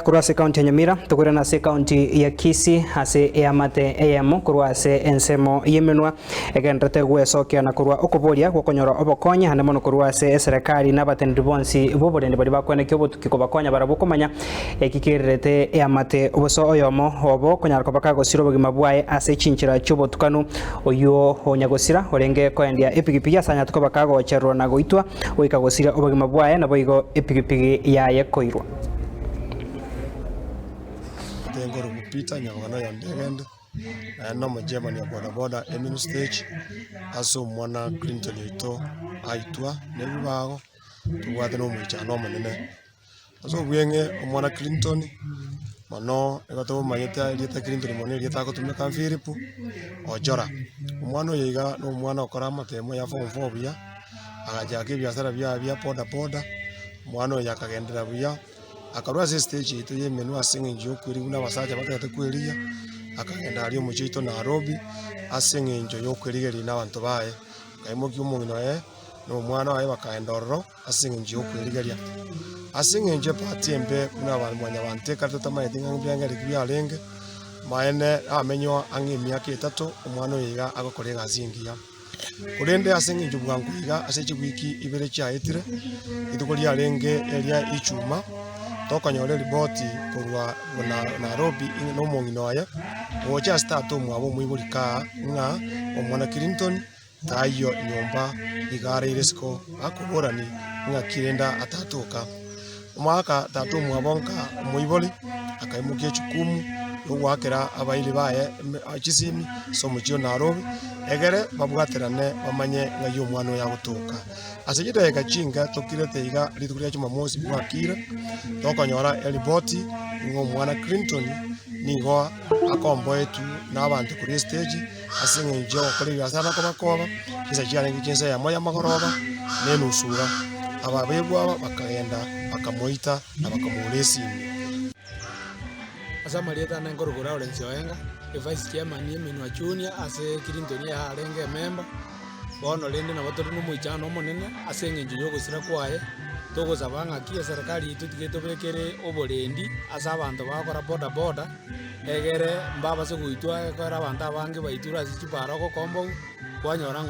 Korwa ase ekaunti ya Nyamira tokoirana ase ekaunti ya Kisii ase eamate eyemo korwa ase ensemo y'emenwa egendererete gwesokia na korwa okoboria gw'okonyora obokonyi ande mono korwa ase eserekari na abateneneri bonsi b'oborendi baria bakwenekia obotuki kobakonya barabwo komanya eki kererete eamate oboso oyomo obo konyara koba kagosira obogima bwaye ase chinchera chi'obotukanu oyio onyagosira orenge koendia epigipigi ase anyarete koba kagochererwa na goitwa goika gosiria obogima bwaye, naboigo epigipigi yaye koirwa. Nkorokwa Peter Nyagogana oyonde egende, naende na omochairman o bodaboda Eminu stage, ase omwana Clinton oito aitwa na ebibago, tobwate na omoichano omonene. Ase obweng'e omwana Clinton, mono nigo tomanyete erieta Clinton mono erieta agotumeka Philip Ojora. Omwana oyo iga na omwana okora amatemo ya form four buya, agachaka ebiasara biaye bia bodaboda, omwana oyo akagenderera buya, akarwa ase estage yaito ya emenwa ase eng'encho ya okwerigwa buna abasacha batagete kwerigia, akagenda aria omochie oito Nairobi, ase eng'encho ya okwerigereria na abanto baye. Akaimokia omong'ina oye, na omwana oye bakaenda ororo. ase engencho y'okwerigeria. Ase engencho ebahati embe buna aba mwanyabanto ekare totamanyeti ng'a mbiang'e ki biarenge, amaene amenywa ang'e emiaka etato omwana oyo iga agokora egasi engiya. Korende ase eng'encho bwango iga ase chiwiki ibere chiaetire, rituko riarenge eria ichuma, tokonyora eripoti korwa buna Nairobi ng'a na omong'ina oye, gocha ase tata omwabo omoibori kaa ng'a omwana Clinton. Taiyo nyomba iga araire isiko akoborani ng'aki rende atatoka. Omogaka tata omwabo nka omoibori akaimokia echukumu yogoakera abairi baye chisimi ase omochie o Nairobi egere babwaterane bamanye ng'ai omwana oyo agotoka. Ase chidakika chinke tokirete iga rituko ria jumamosi bwakire tokonyora eripoti ng'a omwana Clinton nigo akomboetwe na abanto korwa estage. Ase engencho y'ogokora ebiasara na kobakoba, chinsa chiarenge chinsa eyemo y'amagoroba na enusu iga, ababegwa aba bakagenda bakamoita na bakamoura esimi. Ase amarieta ane nkorokwa Lawrence Oenga, evice chairman y'Emenwa Junior ase Clinton eye arenge ememba, bono rende nabo tore na omoichano omonene ase eng'encho y'ogosira kwaye, togosaba ng'aki eserekari yaito tiga etobekere oborendi ase abanto bagokora boda boda. Egere mbabase goitwa ekero abanto abange baitirwe ase chipara ogokombogu, kwanyora ng'a.